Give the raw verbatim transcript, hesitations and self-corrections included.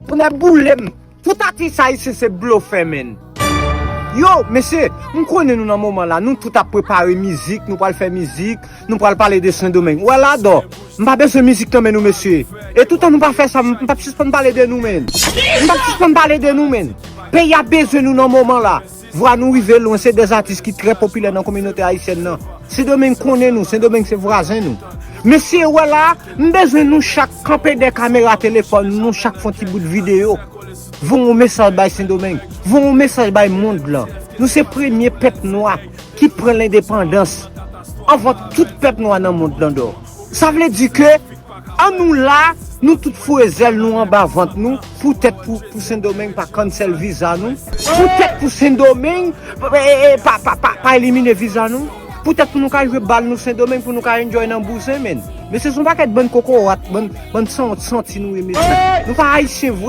Tonnè boule m. Tout atis ayisyen se blofè, menn. Yo, mesye, m konnen nou nan moman la, nou tout ap prepare mizik, nou pral fè mizik, nou pral pale de Sendomeng. Wè la, dò, m pa bezwen mizik nan men nou, mesye. E toutan nou pa fè sa, m m p ap sispann pale de nou, menn. M p ap sispann pale de nou, menn. Peyi a bezwen nou nan moman la. Vwa nou rive lwen, se de atis ki trè popilè nan kominote ayisyèn nan. Sendomeng konnen nou, Sendomeng se vwazen nou. Mesye, wè la, m bezwen nou chak kanpe dèyè kamera telefòn nou, chak fè yon ti bout videyo. Voye yon mesaj bay Sendomeng, voye yon mesaj bay mond lan. Nou se premye pèp nwa ki pran lendepandans anvan tout pèp nwa nan mond lan dò. Sa vle di ke an nou la, nou tout foure zèl nou anba vant nou, poutèt pou, pou Sendomeng pa cancel viza nou, poutèt pou Sendomeng pa, pa, pa, pa elimine viza nou, poutèt pou nou ka jwe bal nou Sendomeng, pou nou ka enjoy nan bouzen, menn. Mesye, se yon pakèt bann kokorat, bann, bann sanwont santi nou ye, mesye. Nou pa ayisyen vre.